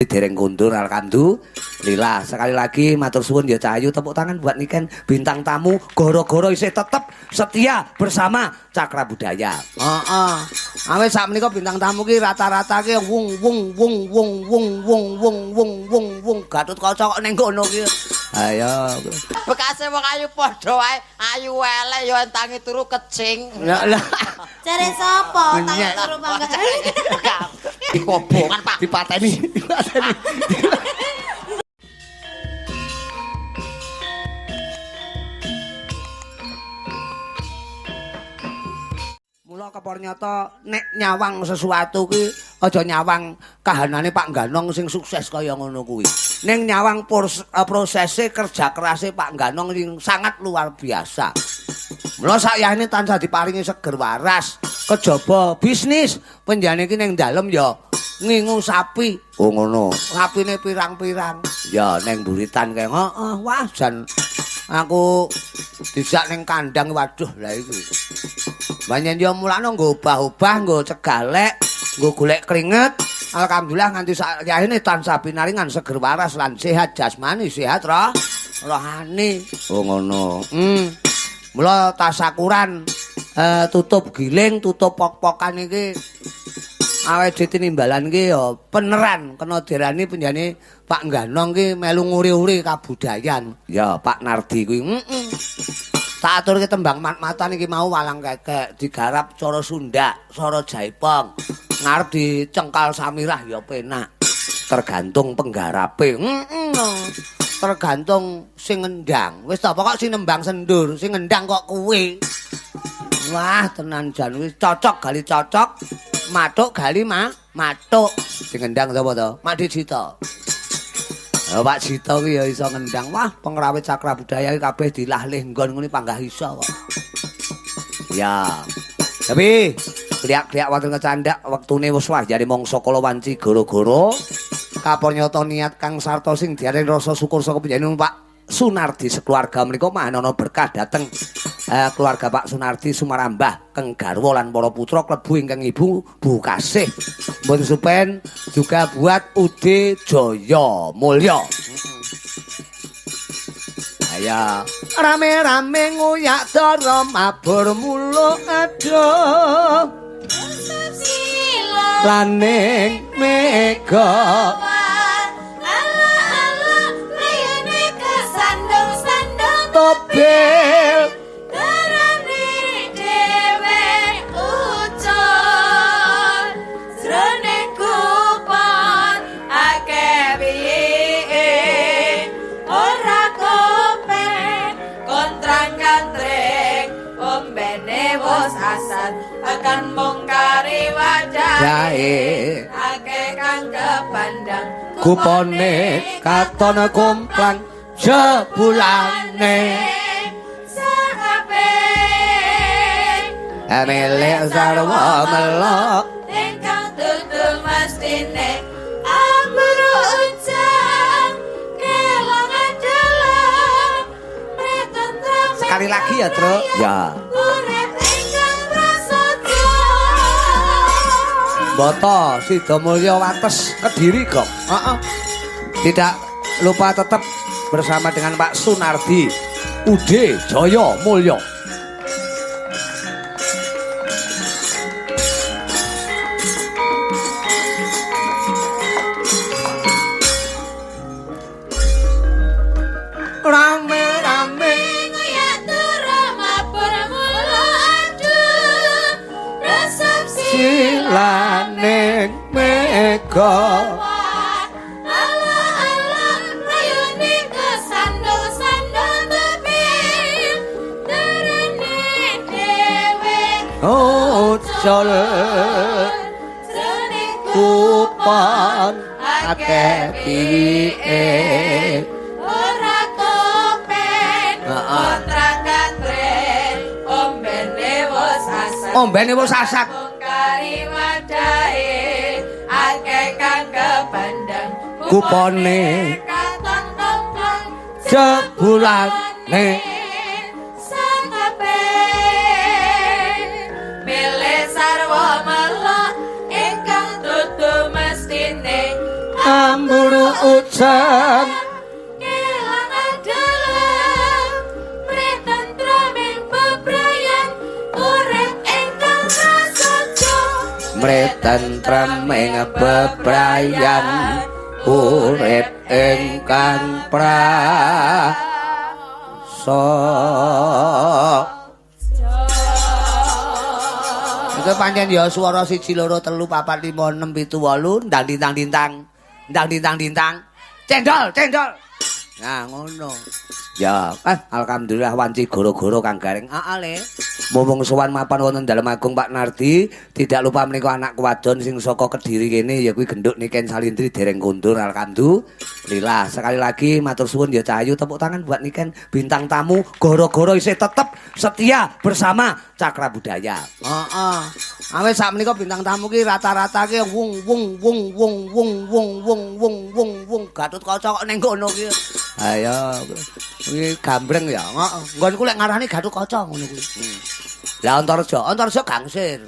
Dereng kundur, alhamdulillah. Sekali lagi matur suwun ya Cahayu, tepuk tangan buat Niken bintang tamu goro-goro isih tetep setia bersama Cakra Budaya. Heeh. Awit sakmenika bintang tamu ki rata-rata ki wung wung wung wung wung wung wung wung wung wung Gatut Kaca kok ning kono ki. Ayo. Bekase wong ayu padha wae, ayu elek ya entangi turu kecing. Lah lah. Jare sapa tangi turu mangga. Dikobongan Pak. Dipateni, dipateni. Mula kepornyata nek nyawang sesuatu ki aja nyawang kahanane Pak Ganong sing sukses kaya ngono kuwi. Ning nyawang prosese kerja kerase Pak Ganong sing sangat luar biasa. Mula sakyahne tansah diparingi seger waras, kejaba bisnis penjane iki ning dalem ya ngingu sapi. Oh ngono. Sapine pirang-pirang. Ya ning buritan kae. Heeh, wah jan aku dijak ning kandang waduh lah iki. Banyen yo mulakno nggo obah-obah, nggo cegalek, nggo golek keringet. Alhamdulillah nganti sakyahne tansah pinaringan seger waras lan sehat jasmani, sehat rohani. Oh ngono. Mula tasakuran tutup giling, tutup pok-pokan iki awake dhewe tinimbalan iki ya peneran kena dirani penjane Pak Ganong ki melu nguri-uri kabudayan. Ya Pak Nardi kuwi. Heeh. Tak aturke tembang mat-matan iki mau walang kekek digarap cara Sunda, cara Jaipong. Ngarep dicengkal Samirah ya penak. Tergantung penggarape. Heeh. Tergantung sing ngendang. Wis ta pokok sing nembang sendur, sing ngendang kok kuwi. Wah, tenan jan wis cocok gali cocok, mathuk gali mathuk. Sing ngendang sapa to? Mak Jito. Oh, Pak Jito ki ya iso ngendang. Wah, pengrawit Cakra Budaya iki kabeh dilahlih nggon ngene panggah iso kok. Ya. Tapi kliak-kliak wonten kecandak wektune wis wah jare mangsa kala wanci goro-goro. Kapornyata niat kang sarta sing diarani rasa syukur saka panjenengan Pak Sunardi sekeluarga menika manana berkah dhateng keluarga Pak Sunardi Sumarambah keng garwa lan para putra klebu ingkang ibu Bu Kasih. Mbun Supen juga buat Ude Jaya Mulya. Ayo rame-rame ngoyak dara mabur muluk adoh laning mega. Tobel darane dhewe ucul jroning kupon akeh piye ora kopen kontrang kantring ombene wis asat akan mung kari wajahe akeh kang kepandang kupone katon komplang jebulane sakabe milik sarwa melok ingkang dudu mestine amru ucang kelangan dalam pretentrame. Sekali lagi ya, Truk. Ya. Urip ingkang prasaja. Boto Sidomulyo Wates Kediri kok. Heeh. Tidak lupa tetap bersama dengan Pak Sunardi Ude Jaya Mulya. Rame-rame ngoyak turu mabur mula aduh resep silaning mega. Ucul kupon akeh piye ora kopen kontrak kantren ombene wis asat ombene wis asat kari wadahe akeh kang kepandang kupone katon komplang jebulane sarwa melok ingkang dudu mestine ambu Guru Ujang kelangan dalem mrih tentraming bebrayan urip ingkang prasaja mrih tentraming bebrayan urip ingkang prasaja. Itu pancen ya swara 1 2 3 4 5 6 7 8 ndang dintang dintang ndang dintang dintang cendol cendol. Nah ngono. Ya, alhamdulillah wanci goro-goro Kang Gareng. Heeh le. Mumpung sowan mapan wonten Dalem Agung Pak Nardi, tidak lupa menika anak wadon sing saka Kediri kene ya kuwi genduk Niken Salindri dereng kondur alhamdulillah. Sekali lagi matur suwun ya Cahayu, tepuk tangan buat Niken bintang tamu goro-goro isih tetep setia bersama Cakra Budaya. Heeh. Awit sak menika bintang tamu ki rata-rata ki wung wung wung wung wung wung wung wung wung wung Gatut Kaca kok ning kono ki. Ayo kuwi gambreng ya. Heeh. Nggonku lek ngarani Gatut Kaca ngono kuwi. Lah Antareja, Antareja gangsir.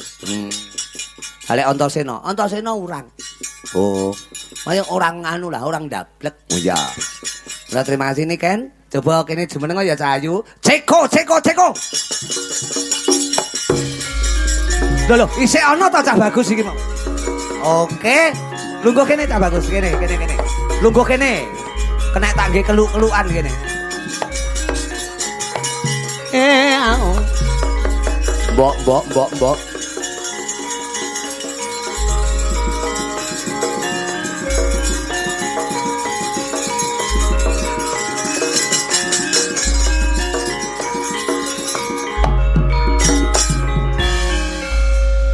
Ha lek Antasena, Antasena urang. Oh. Kaya orang anu lah, orang ndablek. Oh iya. Lah terima kasih Niken. Coba kene jumeneng ya Cahayu. Ceko, ceko, ceko. Lho lho, isih ana ta Cah Bagus iki mau? Oke. Lungguh kene Cah Bagus, kene, kene, kene. Lungguh kene. Kena tak nggih keluk-kelukan kene. Au. Mbok, mbok, mbok, mbok.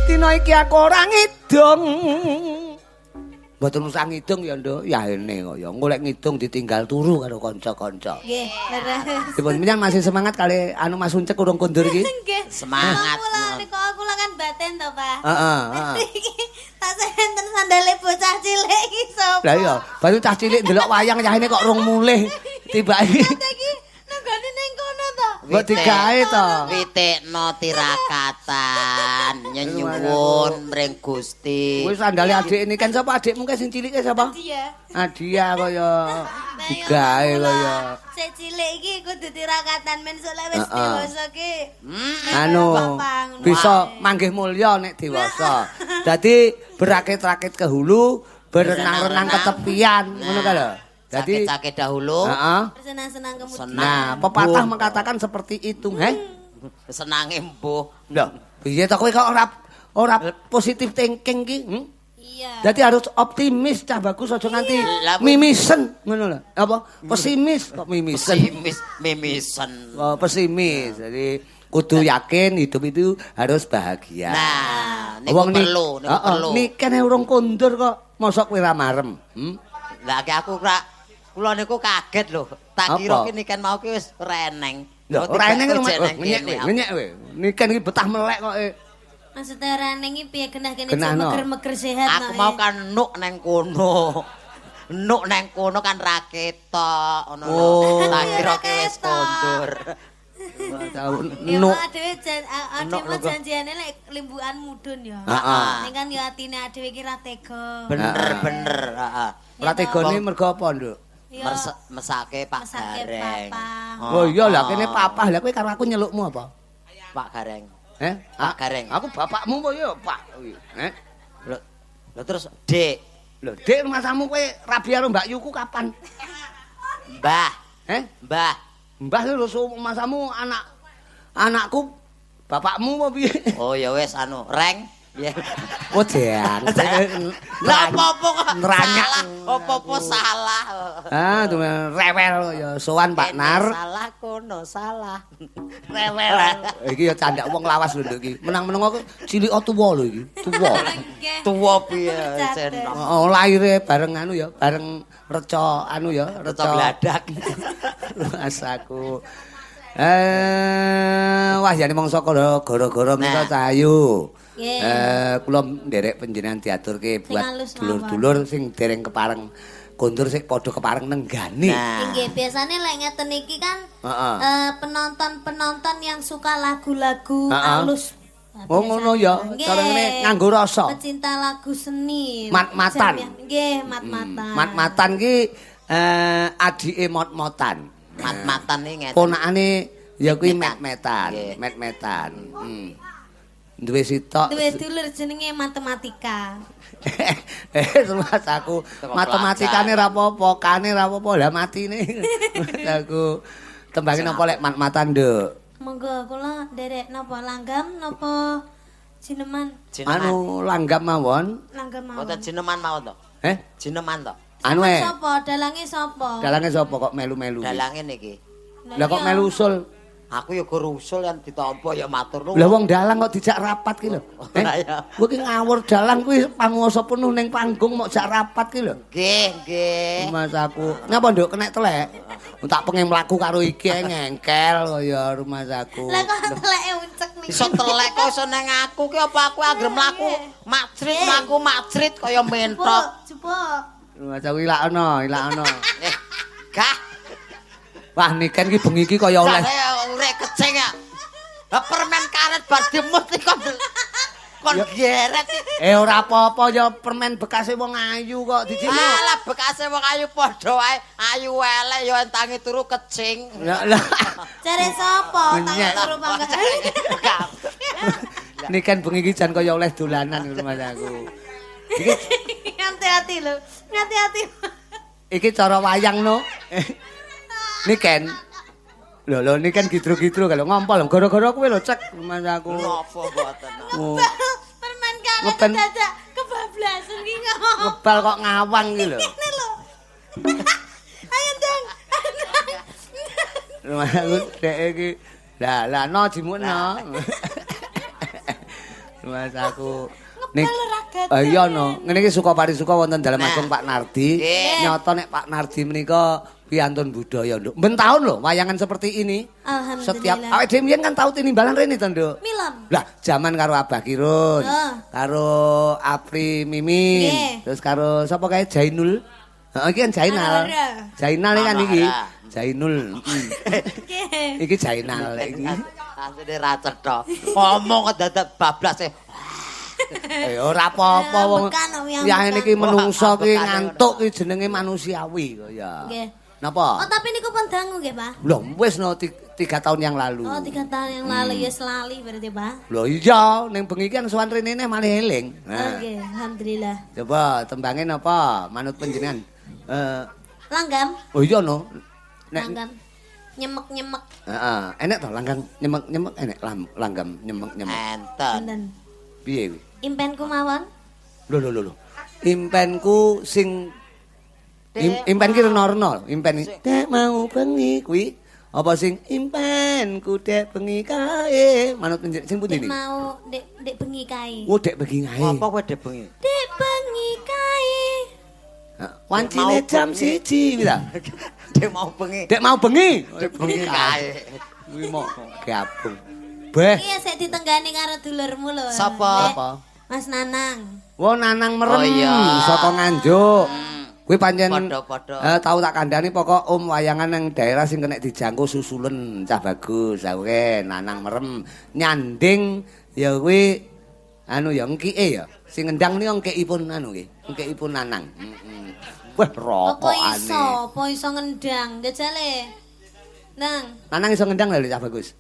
Dina iki aku ora ngidung. Mboten usah ngidung ya, Nduk. Ya ene kok ya. Engko lek ngidung ditinggal turu karo kanca-kanca. Nggih, leres. Dipun menyang masih semangat kali anu Mas Uncek urung kondur iki. Nggih. Semangat. Kula aku kan batin to, Pak. Heeh, heeh. Tak enten sandale bocah cilik iki sapa? Lah iya, baru cah cilik ndelok wayang yahene kok rung mulih. Tibake. Iki nenggone ning kono to. Mbok digawe to. Witekno tirakatan nyenyuwun mring Gusti. Kuwi sandale adik ini kan sapa adikmu kae sing cilike sapa? Adia. Adia kaya digawe kaya. Sik cilik iki kudu tirakatan men sok lek wis dewasa ki. Anu bisa manggih mulya nek dewasa. Dadi berakit-rakit ke hulu, berenang-renang ke tepian, ngono ka lho. Jadi sakit-sakit dahulu, heeh. Senang-senang kemudian. Nah, pepatah mengatakan seperti itu, heh. Senange mbuh. Lho, piye to kowe kok ora positif thinking ki? Iya. Jadi harus optimis Cah Bagus aja nganti mimisen ngono lho. Apa? Pesimis kok mimisen. Pesimis, mimisen. Oh, pesimis. Jadi kudu yakin hidup itu harus bahagia. Nah, niku perlu, niku perlu. Niken urung kondur kok, mosok kowe ra marem. Lah aku ora kula niku kaget lho. Tak kira ki Niken mau ki wis ora eneng. Lho, ora eneng ngenyek kowe. Niken iki betah melek kok. Maksudnya ora eneng iki piye genah kene meger-meger sehat. Aku mau kan nuk neng kono. Nuk neng kono kan ra ketok ngono lho. Tak kira ki wis kondur. Nuk dhewe dhewe janjiane lek limbukan mudhun ya. Ning kan ya atine dhewe iki ra tega. Bener-bener, heeh. Ora tegane mergo apa, Nduk? Mesake Pak Gareng. Oh iya lah kene papah. Lah kowe karo aku nyelukmu apa? Pak Gareng. Eh, Pak Gareng. Aku bapakmu kok ya, Pak. Eh. Lho terus Dik. Lho, Dik masamu kowe rabi karo Mbak Yuku kapan? Mbah. Eh? Mbah. Mbah lho masamu anakku bapakmu apa piye? Oh ya wis anu, Reng. Ya. Oh jan. Lah apa-apa kok salah, apa-apa salah. Ah, rewel ya sowan Pak Nar. Salah kono, salah. Rewel. Iki ya candak wong lawas lho nduk iki. Menang-menang aku cilik tuwa lho iki. Tuwa. Tuwa piye jen. Oh, lahire bareng anu ya, bareng reca anu ya, reca gladak. Mas aku. Wah jane mangsa gara-gara menika Cahayu. Kula nderek panjenengan diaturke buat dulur-dulur sing dereng kepareng kondur sing padha kepareng nenggani. Nggih, biasane lek ngeten iki kan penonton-penonton yang suka lagu-lagu alus Oh ngono ya, cara ngene nganggo rasa. Pecinta lagu seni. Mat-matan. Nggih, mat-matan. Mat-matan ki adike mot-motan. Mat-matan iki ngeten. Ponakane ya kuwi met-metan, met-metan. Duwe sitok. Duwe dulur jenenge matematika. Mas aku matematikane ra apa-apa, kane ra apa-apa, lah matine. Aku tembange napa lek mat-matan, Nduk? Monggo kula nderek napa langgam napa jineman? Anu langgam mawon. Langgam mawon. Mboten jineman mawon to? Eh? Jineman to? Anu e. Sapa? Dalange sapa? Dalange sapa kok melu-melu? Dalange niki. Lah kok melu usul? Aku ya gur usul yang ditampa ya matur nuwun. Lah wong dalang kok dijak rapat ki lho. Kowe ki ngawur dalang kuwi panguwasa penuh ning panggung mok jak rapat ki lho. Nggih, nggih. Mas aku. Ngapa nduk kenek telek? Tak pengen mlaku karo iki ngengkel kaya rumahku. Lah kok teleke uncek niki. Iso telek kok iso nang aku ki apa aku anggere mlaku macrit mlaku macrit kaya mentok. Jupuk. Rumah aku ilakno, ilakno. Gah. Wah niken ki bengi iki kaya oleh urek kecing ya. Lah permen karet bar dimut iki kon geret. Ora apa-apa ya permen bekase wong ayu kok dijikno. Alah bekase wong ayu padha wae, ayu elek ya entangi turu kecing. Lah lah. Jare sapa tangi turu pangga. Niken bengi iki jan kaya oleh dolanan rumah aku. Iki hati-hati lho, hati-hati. Iki cara wayang no. Niken. Lho lho niken gidro-gidro kalau ngompol gara-gara kowe lho cek mas aku. Napa mboten. Permen karet dadak kebablasan ki ngomong. Ngebal kok ngawang ki lho. Ngene lho. Ayo ndang. Mas aku dek iki. Lah lah no jimukno. Mas aku nek iya no. Ngene iki suka parisuka wonten dalem agung Pak Nardi. Nyata nek Pak Nardi menika piantun budaya, Nduk. Ben taun lho wayangan seperti ini. Alhamdulillah. Setiap awake dhewe mbiyen kan tau tinimbalan rene to, Nduk. Milem. Lah, jaman karo Abah Kirun, karo Apri Mimin, terus karo sapa kae Jainul. Heeh, iki kan Jainal. Jainal iki kan iki. Jainul. Iki Jainal iki. Asline ra cetha. Ngomong dadak bablas e. Ora apa-apa wong. Ya ngene iki menungso ki ngantuk ki jenenge manusiawi kaya. Nggih. Napa? Oh, tapi niku pun dangu nggih, Pak. Lho, wis no 3 tahun yang lalu. Oh, 3 tahun yang lalu ya selali berarti, Pak. Lho iya, ning bengi iki kan sowan rene malah eling. Nah. Nggih, alhamdulillah. Coba tembange napa? Manut panjenengan. Langgam. Oh iya no. Nek langgam. Nyemek-nyemek. Heeh, enek to langgam nyemek-nyemek enek langgam nyemek-nyemek. Enten. Piye kuwi? Impenku mawon. Lho lho lho. Impenku sing impen ki rena-rena, impen dek mau bengi kuwi apa sing impenku dek bengi kae manut sing pundi niki? Mau dek bengi kae. Oh dek bengi kae. Apa kowe dek bengi? Dek bengi kae. Wancine jam 1 kuwi ta. Dek mau bengi. Dek mau bengi. Dek bengi kae. Kuwi mok gabung. Beh. Iya sik ditenggani karo dulurmu lho. Sapa? Mas Nanang. Wo Nanang merem saka Nganjuk. Kuwi pancen padha-padha. Tau tak kandhani pokok om wayangan nang daerah sing kena dijangkau susulen cah bagus. Oke, Nanang merem nyanding ya kuwi anu ya engkike ya. Sing ngendang niku engkikipun anu nggih, engkikipun Nanang. Heeh. Wah, rokokane. Apa iso? Apa iso ngendang? Jajale. Nang. Nanang iso ngendang lho cah bagus.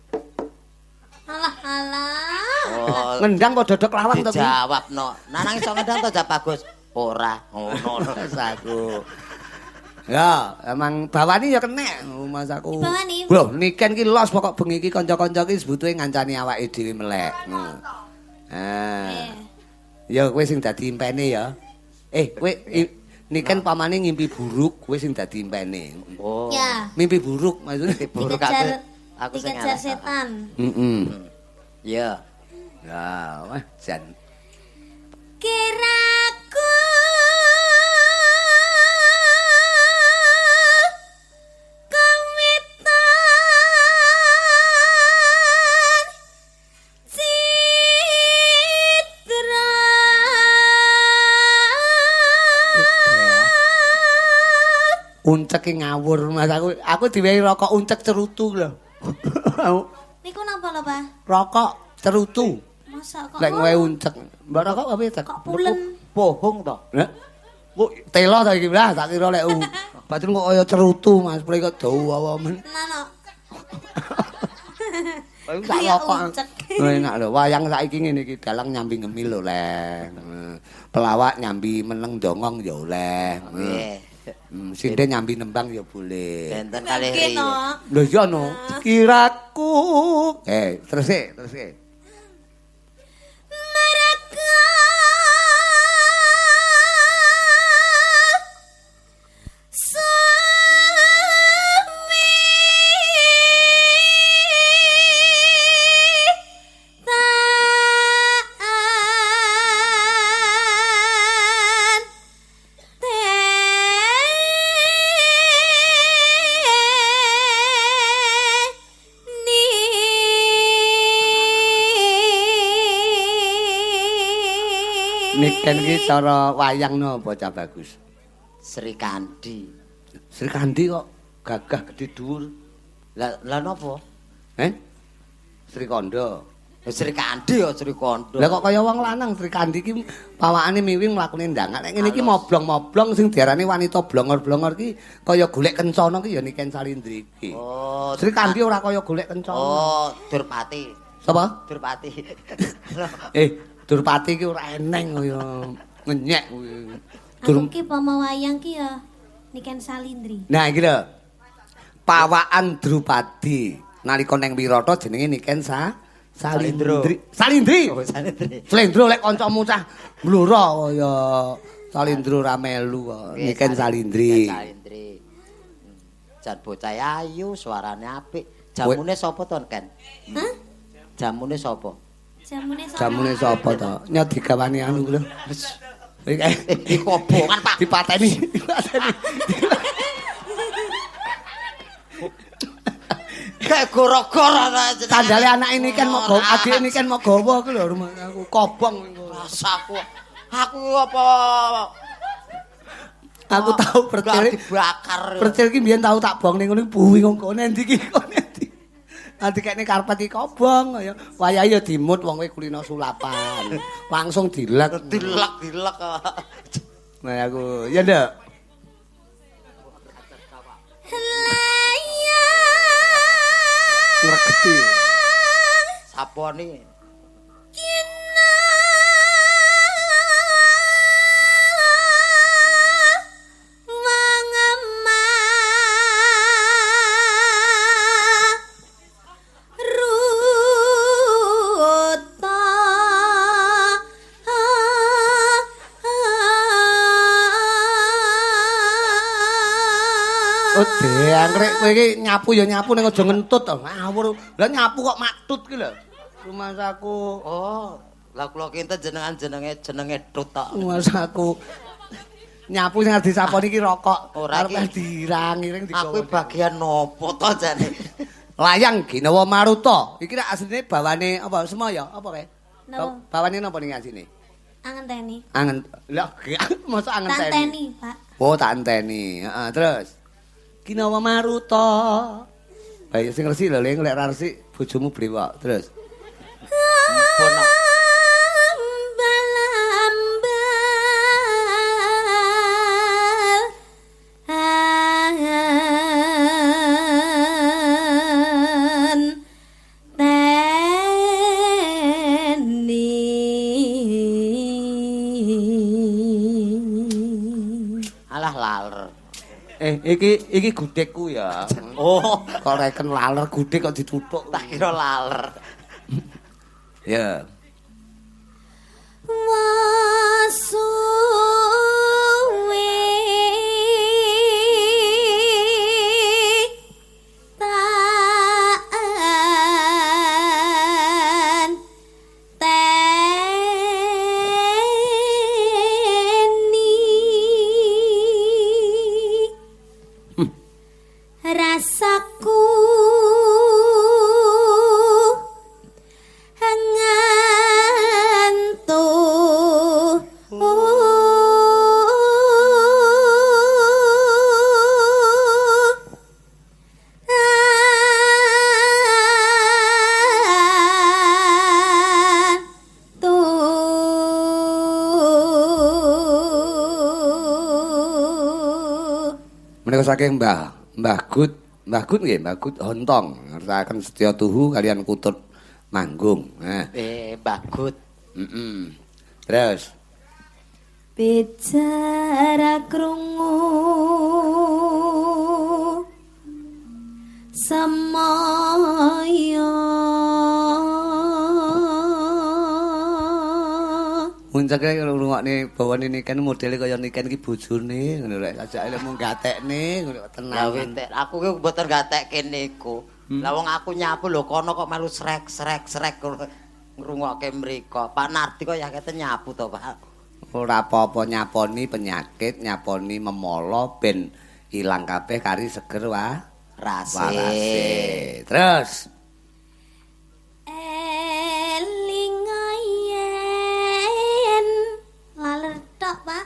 Alah alah. Oh, ngendang kok dodok lawang to. Dijawab no. Nanang iso ngendang to cah bagus. Ora ngono aku. Ya, emang bawani ya kenek Mas aku. Bawani. Lho, niken ki los pokok bengi iki kanca-kanca ki sebutuhe ngancani awake dhewe melek. Heeh. Ya kowe sing dadi impene ya. Kowe niken pamane ngimpi buruk, kowe sing dadi impene. Oh. Ya. Mimpi buruk maksudnya buruk aku sing dikejar setan. Heeh. Ya. Ya, wah jan. Kiraku kawitan citra unceke ngawur Mas aku diwehi rokok uncek cerutu lho. Niku napa lho, Pak? Rokok cerutu. Masa kok. Lek ngowe uncek. Mbak rokok apa cek? Kok pulen? Bohong to. Lah. Kok telo ta iki lah tak kira lek batin kok kaya cerutu Mas, pre kok dawa men. Tenan kok. Tak rokok. Enak lho, wayang saiki ngene iki dalang nyambi ngemil lho, Leng. Pelawak nyambi meneng dongong ya oleh. Nggih. Sinden nyambi nembang ya boleh. Benten kalih ri. Lho iya no. Kiraku. Terus e, terus e. Mereka semi taan teni. Niken iki cara wayang napa cah bagus? Sri Kandi. Sri Kandi kok gagah gedhe dhuwur. Lah lah napa? Eh? Sri Kandha. Sri Kandi ya Sri Kandha. Lah kok kaya wong lanang Sri Kandi iki pawakane miwing mlakune ndangak. Nek ngene iki moblong-moblong sing diarani wanita blongor-blongor iki kaya golek kencana iki ya Niken Salindri iki. Oh, Sri Kandi ora kaya golek kencana. Oh, Durpati. Sapa? Durpati. Durpati iki ora eneng kaya ngenyek kuwi. Aku ki pomo wayang ki ya Niken Salindri. Nah iki lho. Pawakan Drupadi nalika neng Wirata jenenge Niken Salindri. Salindri. Oh, Salindri. Slendro lek kancamu cah mblora kaya Salindro ra melu kok. Niken Salindri. Niken Salindri. Jan bocah ayu, suarane apik. Jamune sapa to, Ken? Hah? Jamune sapa? Jamune sapa? Jamune sapa to? Nyot digawani anu lho. Iki kobongan, Pak. Dipateni, dipateni. Kayak goro-goro sandale anak ini kan mau gawa, adik ini kan mau gawa ku lho rumah aku kobong rasaku. Aku apa aku tau percil dibakar. Percil ki mbiyen tau tak bong ning ngene buwi kok endi iki kok endi. Nanti kene karpet iki kobong kaya wayahe ya dimut wong kowe kulino sulapan. Langsung dilek. Dilek-dilek. Nah aku ya ndak. Ngregeti. Sapone kina wangema ruta. Oh, deangrek kowe iki nyapu ya nyapu ning aja ngentut to. Ngawur. Lah nyapu kok maktut ki lho. Rumasaku. Oh, lah kula kinten jenengan jenenge jenenge tut tok. Rumasaku. Nyapu sing arep disaponi iki rokok. Ora arep dirang-iring digawa. Aku bagian nopo to jane? Layang Ginawa Maruta. Iki rak asline bawane apa semaya apa kae? Napa? Bawane napa ning asline? Angenteni. Angen. Lah mosok angenteni. Tanteni, Pak. Oh, tanteni. Heeh, terus. Ginawa Maruta. Bae sing resik lho, Ling, lek ra resik bojomu brewok. Terus. Ampun. Ambal-ambal an teni. Alah laler. Iki gudegku ya. Oh, kok reken laler gudeg kok dituthuk. Tak kira laler. Ya. Wasuwe taan teni rasaku ngantuk. An Menika saking Mbah Gut, Mbah Gut nggih, Mbah Gut Hontong ngertakaken setya tuhu kalian kutut manggung. Nah, Mbah Gut. Heeh. Terus bicara krungu semaya. Unceke ngrungokne bawane Niken modele kaya Niken iki bojone ngono rek. Sajake lek mung gatekne ngono Lah tenan. witek aku ki mboten gatekke niku. Lah wong aku nyapu lho kono kok melu srek srek srek ngrungokke mriko. Pak Nardi kok ya kete nyapu to, Pak. Ora apa-apa nyaponi penyakit, nyaponi memolo ben ilang kabeh kari seger wah. Rase. Warase. Terus Eling yen laler tok, Pak.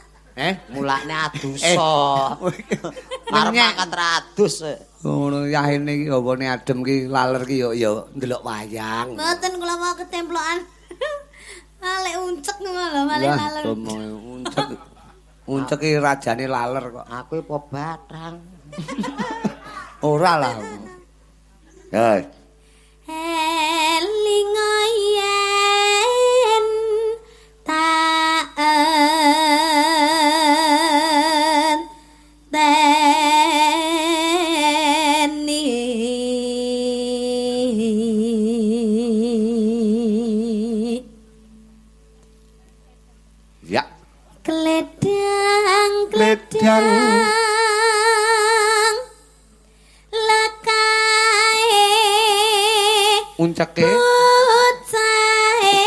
Mulane adusa. Arep mangkat ra adus. Ngono yahene iki hawane adem ki laler ki yo yo ndelok wayang. Mboten kula mau ketemplokan. Malih uncek ngono lho, malih Lah, laler. uncek. Uncek ki rajane laler kok. Aku apa batang. Ora lah. Ya. Eling yen tak enteni. Ya. Kledang Kledang. kledang lekae Unceke bocahe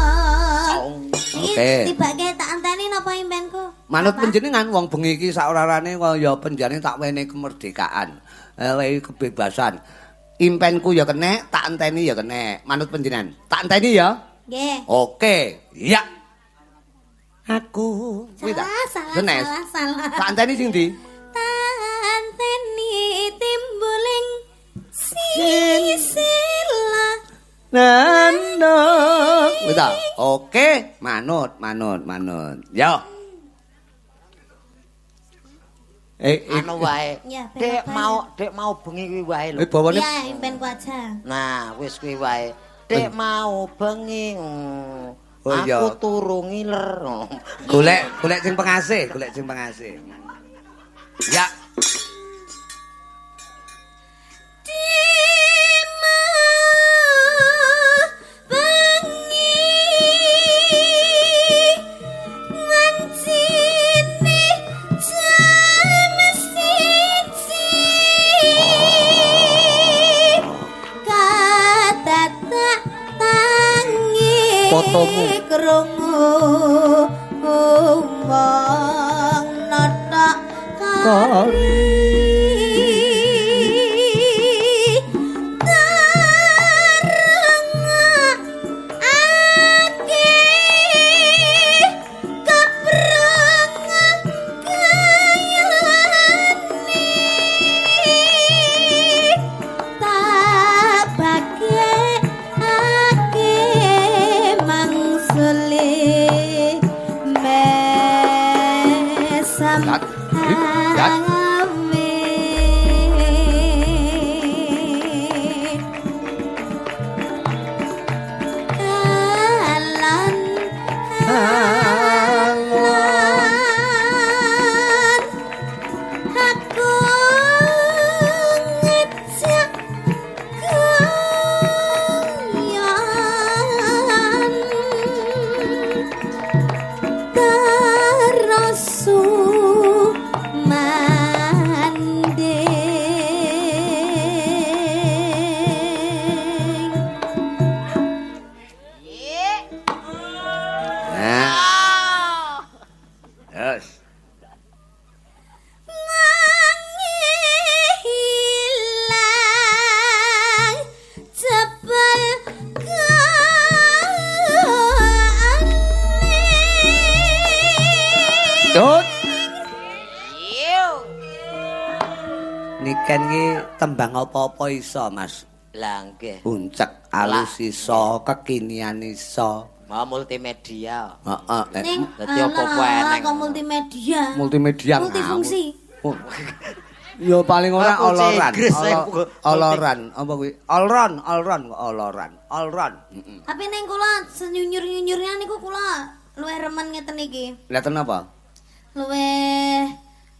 takon. Oke. Tibake tak anteni napa impenku? Manut Bapak? panjenengan wong bengi iki saorarane kaya penjane tak wenehi kemerdekaan, wenehi kebebasan. Impenku ya kenek, tak enteni ya kenek. Manut panjenengan. Tak enteni ya. Nggih. Oke, ya. Aku kuwi ta? Salah, salah, Senes. salah, salah. Tak enteni sing ndi? Tanteni timbuling sisila. Nano. Kuwi ta? Oke, manut, manut, manut. Yo. Anu wae. Ya, ben Dek apa mau, dek mau bengi kuwi wae lho. Bawane Ya, impenku aja. Nah, wis kuwi wae. Dek mau bengi. Oh, iya. Aku turu ngiler. Golek, golek sing pengasih, golek sing pengasih. Ya. Dek mau bengi wancine jam 1 katatak tangi Fotomu. Krungu wong notok kari tarengake keprengah kayane tak bagekake mangsule mesam Yat, yat. awe. Niken ki tembang apa-apa iso, Mas. Lah nggih. Uncek alus iso, kekinian iso. Mau multimedia. Heeh. Ning Dadi apa-apa eneng. Kok multimedia. Multimedia. Multifungsi. Oh. Ya paling ora oloran. Oloran apa kuwi? Olron, olron kok oloran. Olron. Heeh. Tapi ning kula senyunyur-nyunyurnya niku kula luwih remen ngeten iki. Lha napa? Luwih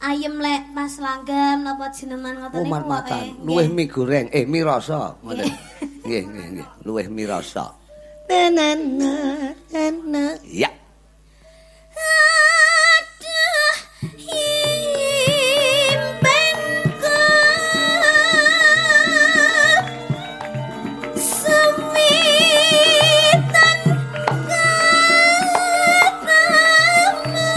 ayem lek pas langgam napa jineman ngoten niku. Mat-matan. Luwih mie goreng, mie rasa ngoten. Nggih, nggih, nggih. Luwih mie rasa. Na na na na. Ya. Aduh, impenku semitan ketemu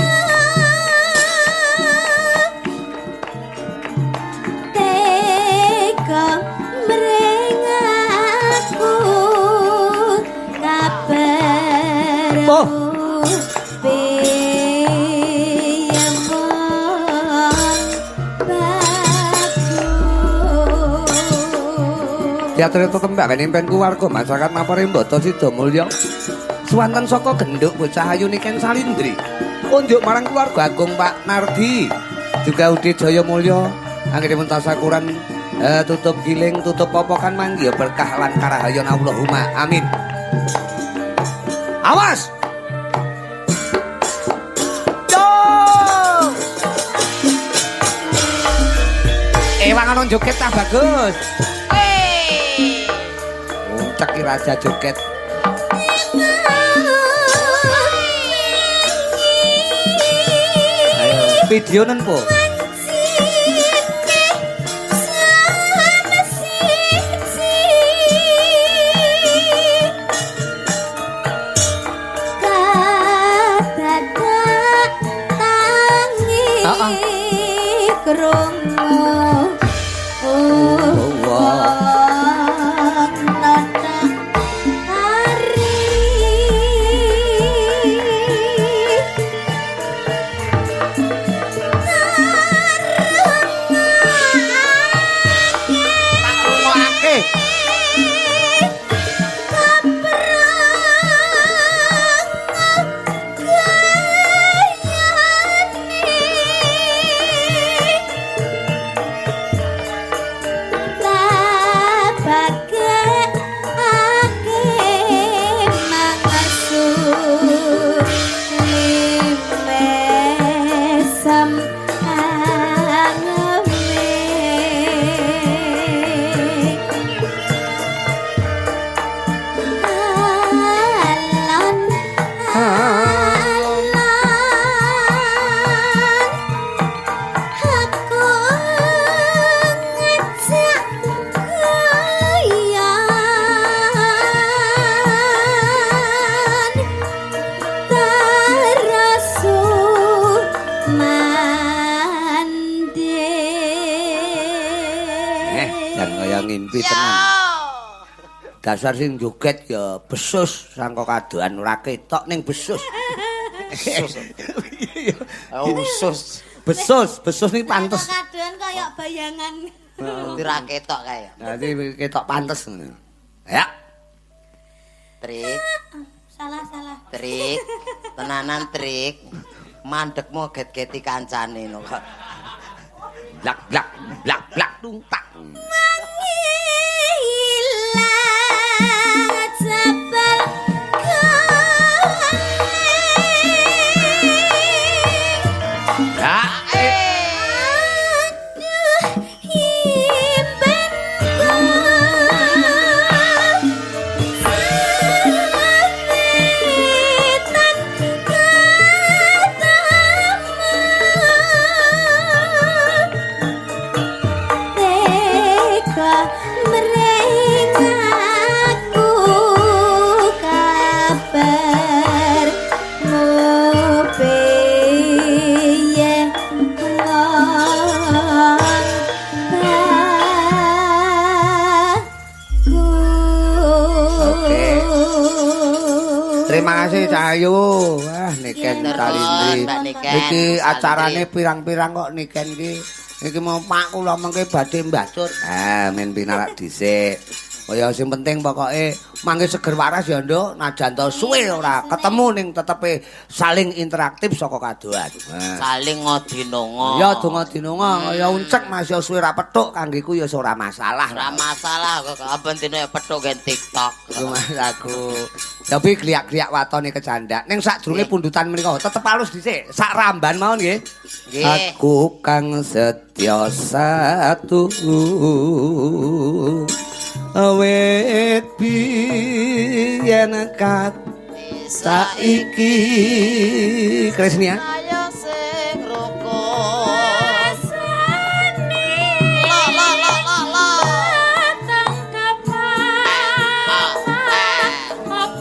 tega mrengaku kabar. Oh. Teater tetembangan impenku warga masyarakat Mapore Mbata Sidamulya. Swanten saka genduk bocah ayu Niken Salindri. Unjuk marang keluarga agung Pak Nardi. Juga Ude Jaya Mulya anggenipun tasakuran tutup giling, tutup popokan manggi berkah lan karahayon Allahumma amin. Awas. Yo. Ewang ana joget cah bagus. Cek raja joget. Ayo, video nen po. Dasar sing joget ya besus sangka kadohan ora ketok ning besus. Besus. Usus. Besus, besus ning pantes. Kadohan kaya bayangan. Dadi ra ketok kae. Dadi ketok pantes ngono. Ya. Trik. Salah, salah. Trik. Tenanan trik. Mandekmu get-geti kancane no kok. Blak blak blak blak tung tak. Terima kasih Cahayu. Wah, Niken Salindri. Iki acarane pirang-pirang kok Niken iki Iki mau Pak kula mengke badhe mbacur. Ah, men pinarak dhisik. Kaya sing penting pokoke mangke seger waras ya, Nduk. Najan to suwe ora ketemu ning tetepe saling interaktif saka kadohan. Saling ngodinonga. Ya donga dinonga kaya uncek Mas ya suwe ra petuk kanggeku ya ora masalah. Ora masalah kok aben dene petuk gen TikTok. Iku Mas aku. Tapi kliak-kliak watone kecandak. Ning sadurunge pundutan menika tetep alus dhisik. Sak ramban mawon nggih. Nggih. Aku kang setya satu awet biyen kat saiki Kresnia Ayo sing rukun. La la la la la.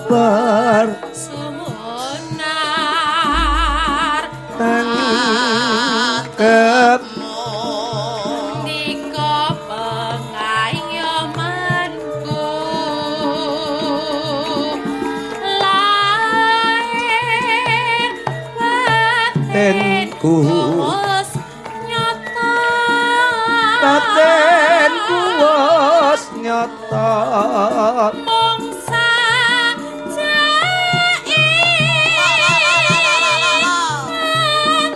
Ber Sumunar tangkep nika pengayomanku lahir Batinku. wis nyata Batinku wis nyata mung sajake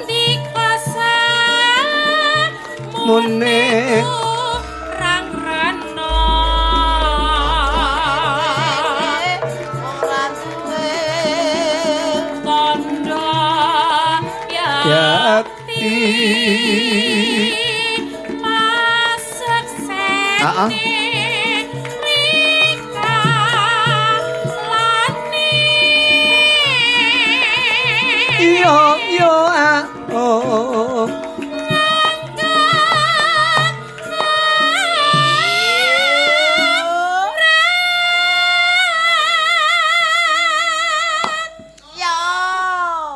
ndikasa Mune. rang rano Ora duwe tondo Yakti. masuk Ah, ah. rika lani Yo yo ah oh. Yo.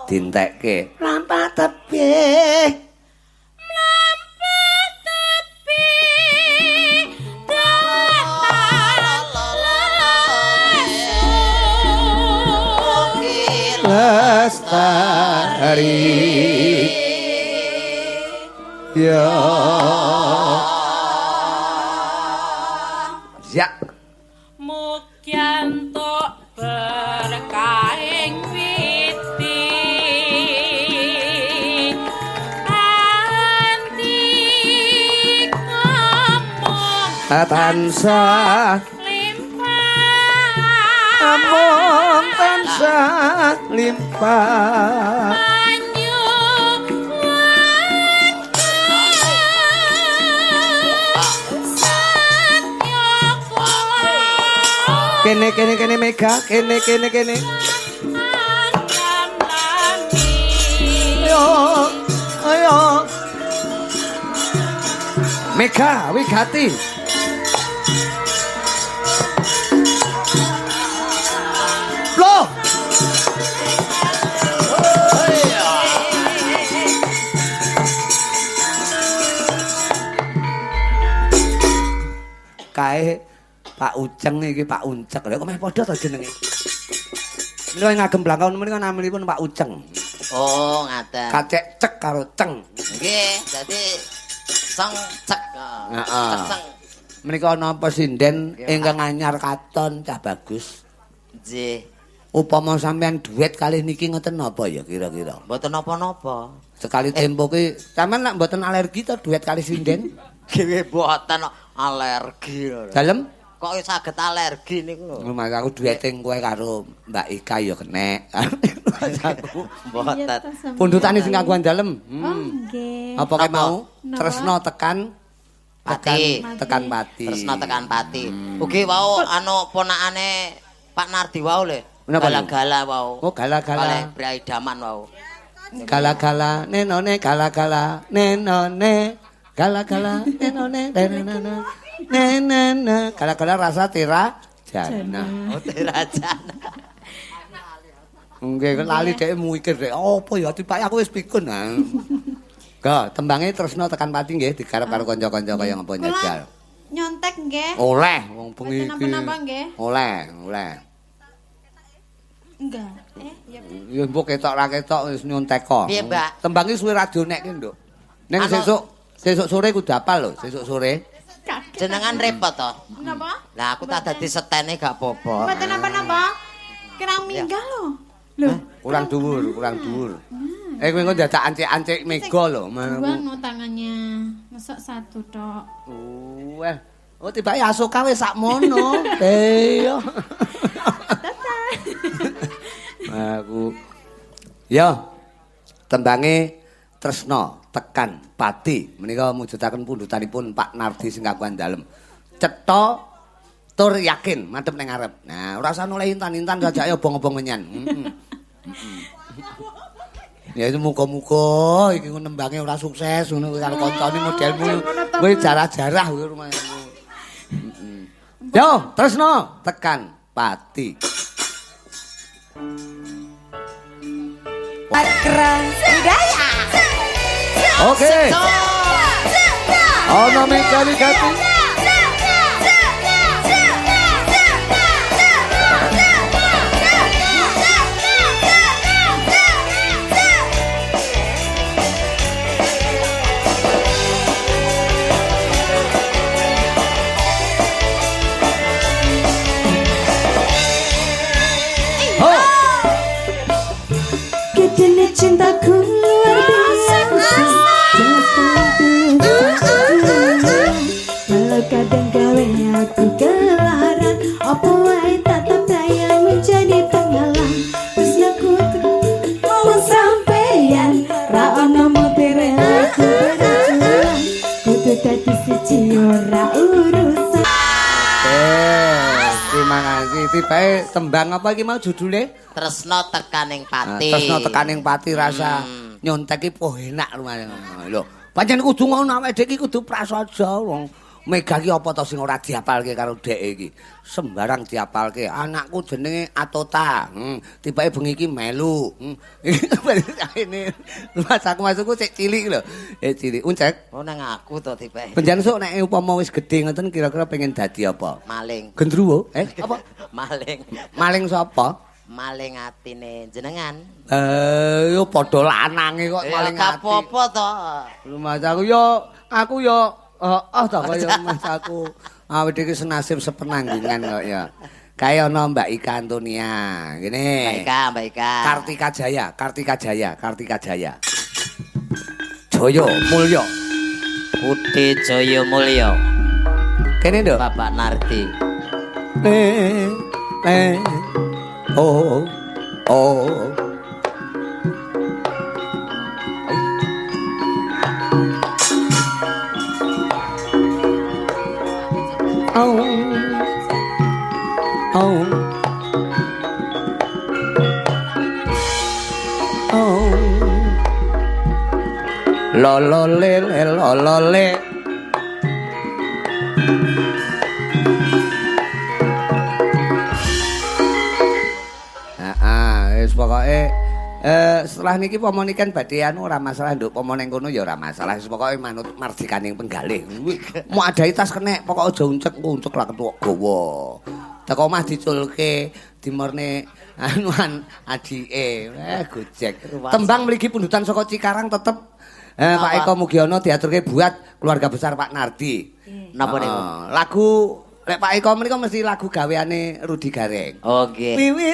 Dintekke mlampah tebih mlampah tebih datang lesu lestari ya ya Mugyantuk berkaing witi anti kamong tansah limpah amung tansah limpah satya kula kene kene kene Mega kene kene kene anggam lami ayo ayo Mega wigati Loh Kae Pak Uceng iki Pak Uncek. Lha kok meh padha to jenenge. Menika ngagem blangkon menika naminipun Pak Uceng. Oh, ngaten. Kacek cek karo ceng. Nggih, dadi seng cek. Heeh. Cek seng. Menika ana pesinden Nggih, ingkang anyar katon cah bagus. Nggih. Upama sampean duet kalih niki ngoten napa ya kira-kira? Mboten napa-napa. Sekali tempo ki sampean lak mboten alergi to duet kalih sinden? Nggih mboten alergi lho. Dalem? Kok saged alergi niku lho. Mas aku duete kowe karo Mbak Ika ya kenek. Aku Mboten. pundutane sing kagungan dalem. Oh, nggih. Apa kae Napa? mau? Napa? Tresno tekan Pati. tekan pati. Tresno tekan pati. Ugi wau anu ponakane Pak Nardi wau le. Menapa niku? Gala-gala wau. Oh, gala-gala. Kalih Priaidaman wau. Gala-gala nenone gala-gala nenone gala-gala nenone nenene nenene gala-gala rasa tira jana. Oh, Tirajana. Nggih lali dhek mikir dhek apa ya tibake aku wis pikun. Ga tembange tresno tekan pati nggih digarap karo kanca-kanca kaya ngapa Kula njajal. nyontek nggih. Oleh wong bengi Mboten iki. napa-napa nggih. Oleh, oleh. Enggak. Ya. Ya mbok ketok ra ketok wis nyontek kok. Piye, Mbak? Tembange suwe ra dionekke, Nduk. Ning Anu- sesuk Sesuk sore kudu apal lho, sesuk sore. Jenengan repot to. Napa? Lah aku tak dadi setene gak apa-apa. Mboten napa-napa. Kirang minggah lho. Lho, Kurang dhuwur, kurang dhuwur. Eh kowe engko dadak ancik-ancik mega lho. dua no tangannya. Mosok satu tok. Wah. Oh tibake Asoka wis sakmono. Iya. Aku. Yo. Tembange Tresna tekan pati menika mujudaken pundhutanipun Pak Nardi sing kagungan dalem. Cetha tur yakin madhep ning ngarep. Nah, ora usah noleh intan-intan sajake obong-obong menyan. Heeh. Ya itu muga-muga iki nembange ora sukses ngono karo kancane modelmu. Kowe jarah-jarah kowe rumahmu. Heeh. Yo, Tresna tekan pati. Budaya. Oke. Ono mega-mega. Gedene cintaku luar biasa. Walau kadang gawe aku kelaran, apa wae tetap daya menjadi penghalang. Tresnaku mau sampeyan, ra ono mutere aku berjuang. Kudu dadi siji ora urusan. Terima kasih. Tibae tembang apa iki mau judule? Tresna tekaning pati. Tresna tekaning pati rasa nyontek iki poh enak lumayan. Lho, pancen kudu ngono awake dhewe iki kudu prasaja wong Mega iki apa to sing ora diapalke karo dheke iki. Sembarang diapalke. Anakku jenenge Atota. Tibake bengi iki melu. Ini masaku masukku sik cilik lho. Cilik. Uncek. Oh nang aku to tibake. Benjan sok nek upama wis gedhe ngoten kira-kira pengen dadi apa? Maling. Gendruwo? Apa? Maling. Maling sapa? Maling atine jenengan. Yo padha lanange kok maling ati. Gak apa-apa to. Rumah aku yo aku yo heeh ta kaya mas aku. Awake iki senasib sepenanggungan kok ya. Kae ana Mbak Ika Antonia. Ngene. Mbak Ika, Mbak Ika. Kartika Jaya, Kartika Jaya, Kartika Jaya. Jaya Mulya. Budi Jaya Mulya. Kene nduk. Bapak Nardi. Oh. Oh. Oh. Oh. Oh. Lo lo le le lo lo le. Wis pokoke setelah niki pomo niken badhe anu ora masalah nduk pomo ning kono ya ora masalah wis pokoke manut mardikaning penggalih. Mu adahi tas kenek pokoke aja uncek-uncek lah ketuwek gawa. Teko omah diculke dimorne anuan adike. Gojek. Tembang mligi pundutan saka Cikarang tetep Pak Eko Mugiono diaturke buat keluarga besar Pak Nardi. Napa niku? Lagu lek Pak Eko menika mesti lagu gaweane Rudi Gareng. Oh nggih. Wiwit